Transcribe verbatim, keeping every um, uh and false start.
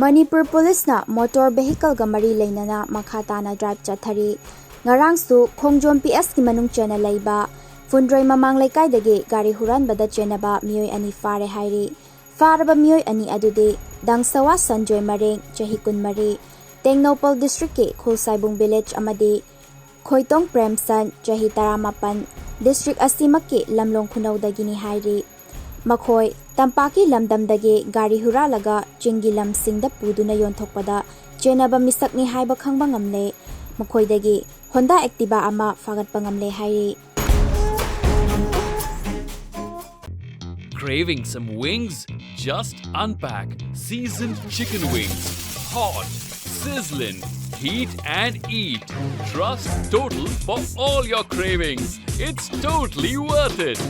ꯃꯅꯤꯄꯨꯔ ꯄꯨꯂꯤꯁꯅ ꯃꯣꯇꯣꯔ ꯚꯦꯍꯤꯀꯜꯒ ꯃꯔꯤ ꯂꯩꯅꯅ ꯃꯈꯥ ꯇꯥꯅ ꯗ꯭ꯔꯥꯏꯚ ꯆꯠꯊꯔꯤ꯫ ꯉꯔꯥꯡꯁꯨ ꯈꯣꯡꯖꯣꯝ ꯄꯤ ꯑꯦꯁꯀꯤ ꯃꯅꯨꯡ ꯆꯟꯅ ꯂꯩꯕ ꯐꯨꯟꯗ꯭ꯔꯣꯏ ꯃꯃꯥꯡ ꯂꯩꯀꯥꯏꯗꯒꯤ ꯒꯥꯔꯤ ꯍꯨꯔꯥꯟꯕꯗ ꯆꯦꯟꯅꯕ ꯃꯤꯑꯣꯏ ꯑꯅꯤ ꯐꯥꯔꯦ ꯍꯥꯏꯔꯤ꯫ ꯐꯥꯔꯕ ꯃꯤꯑꯣꯏ ꯑꯅꯤ ꯑꯗꯨꯗꯤ ꯗꯥꯡꯁꯋꯥ ꯁꯟꯖꯣꯏ ꯃꯔꯦꯡ, ꯆꯍꯤ ꯀꯨꯟꯃꯔꯤ, ꯇꯦꯡꯅꯧꯄꯜ ꯗꯤꯁꯇ꯭ꯔꯤꯛꯀꯤ ꯈꯨꯜꯁꯥꯏꯕꯨꯡ ꯚꯤꯂꯦꯖ ꯑꯃꯗꯤ ꯈꯣꯏꯇꯣꯡ ꯄ꯭ꯔꯦꯝꯁꯟ, ꯆꯍꯤ ꯇꯔꯥꯃꯥꯄꯟ, ꯗꯤꯁꯇ꯭ꯔꯤꯛ ꯑꯁꯤꯃꯛꯀꯤ ꯂꯝꯂꯣꯡ ꯈꯨꯅꯧꯗꯒꯤꯅꯤ ꯍꯥꯏꯔꯤ꯫ ꯃꯈꯣꯏ ꯇꯝꯄꯥꯛꯀꯤ ꯂꯝꯗꯝꯗꯒꯤ ꯒꯥꯔꯤ ꯍꯨꯔꯥꯜꯂꯒ ꯆꯤꯡꯒꯤ ꯂꯝꯁꯤꯡꯗ ꯄꯨꯗꯨꯅ ꯌꯣꯟꯊꯣꯛꯄꯗ ꯆꯦꯟꯅꯕ ꯃꯤꯁꯛꯅꯤ ꯍꯥꯏꯕ ꯈꯪꯕ ꯉꯝꯂꯦ꯫ ꯃꯈꯣꯏꯗꯒꯤ ꯍꯣꯟꯗꯥ ꯑꯦꯛꯇꯤꯚꯥ ꯑꯃ ꯐꯥꯒꯠꯄ ꯉꯝꯂꯦ ꯍꯥꯏꯔꯤ꯫ Craving some wings? Just unpack seasoned chicken wings. Hot, sizzling, heat and eat. Trust Total for all your cravings. It's totally worth it.